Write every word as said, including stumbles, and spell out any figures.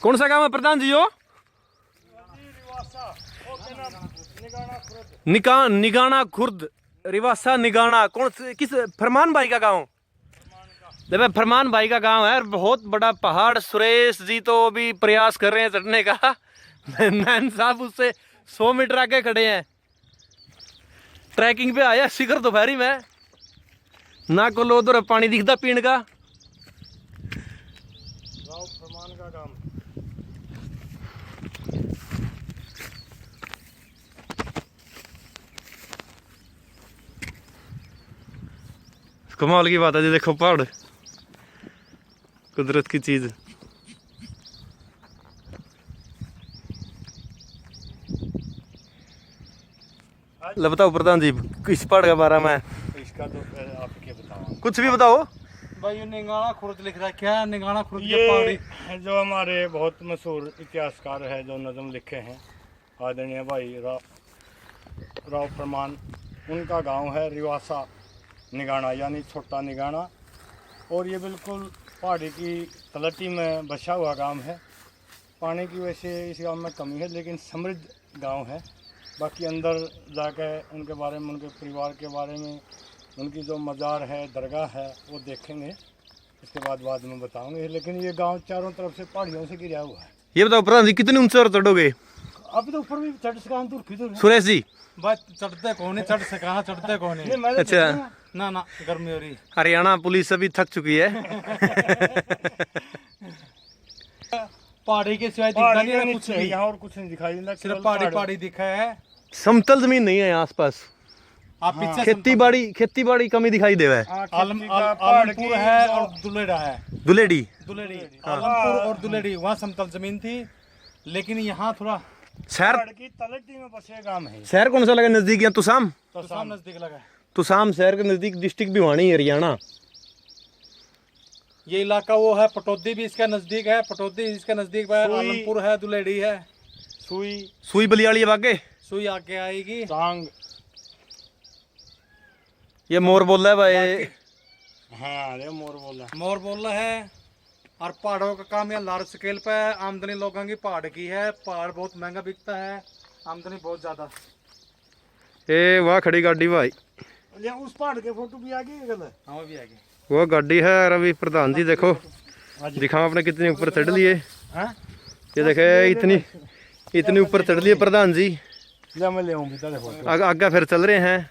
कौन सा गांव है प्रधान जी यो? निका निगाना खुर्द, रिवासा निगाना। कौन से, किस फरमान भाई का गांव? देखो, फरमान भाई का गांव है। बहुत बड़ा पहाड़। सुरेश जी तो अभी प्रयास कर रहे हैं चढ़ने का। मैन साहब उससे सौ मीटर आगे खड़े हैं। ट्रैकिंग पे आया शिखर दोपहरी में। ना को लो उधर पानी दिखता पीण का। गांव फरमान का गांव। कमाल की बात है जी, देखो पहाड़, कुदरत की चीज। ले बताओ प्रधान जी, इस पहाड़ के बारे में। इसका तो फिर आप क्या बताओ। कुछ भी बताओ। भाई, ये निगाना खुर्द लिख रखा है, निगाना खुर्द के पहाड़ी। ये जो हमारे बहुत मशहूर इतिहासकार है, जो नज़म लिखे हैं, आदरणीय भाई रा-, राव फरमान, उनका गांव है रिवासा निगाना, यानी छोटा निगाना। और ये बिल्कुल पहाड़ी की तलहटी में बसा हुआ गांव है। पानी की वैसे इस गांव में कमी है, लेकिन समृद्ध गांव है। बाकी अंदर जाके उनके बारे में, उनके परिवार के बारे में, उनकी जो मज़ार है, दरगाह है, वो देखेंगे। इसके बाद, बाद में बताऊंगे। लेकिन ये गांव चारों तरफ से पहाड़ियों से घिरा हुआ है। ये बताओ प्रधान जी, कितनी ऊंचाई और चढ़ोगे? अभी तो ऊपर भी चढ़ सका, हम दूर खींचो ना। सुरेश जी। बस चढ़ते कौन है, चढ़ सका, चढ़ते कौन है। नहीं, मैं तो अच्छा। चढ़ूंगा। ना, ना, गर्मी हो रही। हरियाणा पुलिस अभी थक चुकी है। पहाड़ी के सिवाय दिखता पहाड़ी नहीं के है कुछ नीचे भी। यहाँ और कुछ नहीं दिखाई देता, सिर्फ केवल पहाड़ी, पहाड़। पहाड़ी दिखा है। समतल जमीन नहीं है आसपास। आप हाँ। पीछे खेती बाड़ी, खेती बाड़ी कमी दिखाई देवे। हाँ, आलम-, खेती का आल-, पहाड़ आलमपुर की है जो और दुलेड़ा है। दुलेड़ी। दुलेड़ी। हाँ। आलमपुर और दुलेड़ी, वहाँ समतल जमीन थी, लेकिन यहाँ थोड़ा शहर पहाड़ की तलहटी में बसे गांव है। शहर कौन सा लगा नजदीक? यहाँ तुसाम। तुसाम नजदीक लगा है। तुसाम शहर के नजदीक, डिस्ट्रिक्ट भिवानी, हरियाणा। ये इलाका वो है, पटौदी भी इसके नजदीक है, पटौदी इसके नजदीक है, सुई। आलमपुर है, दुलेड़ी है। सुई। सुई बलियाली है आगे। सुई आगे आएगी। टांग। ये मोर बोला है भाई। बाकी हाँ, ये मोर बोला। मोर बोला है। और पहाड़ों का काम, यहाँ लार्ज स्केल पे आमदनी लोगों की पहाड़ की है। पहाड़ बहुत महंगा बिकता है, आमदनी बहुत ज्यादा। ए वाह, खड़ी गाड़ी भाई। ले, उस पहाड़ के फोटो भी आ गई, गलत। हाँ, वो भी आ गई। वो गाड़ी है रवि प्रधान जी, देखो, दिखाओ आपने कितने ऊपर चढ़ लिए। हाँ? ये देखे, इतनी, इतनी ऊपर चढ़ लिए प्रधान जी। ले, मैं ले आऊँ बेटा, देखो। आग-, आगे फिर चल रहे हैं।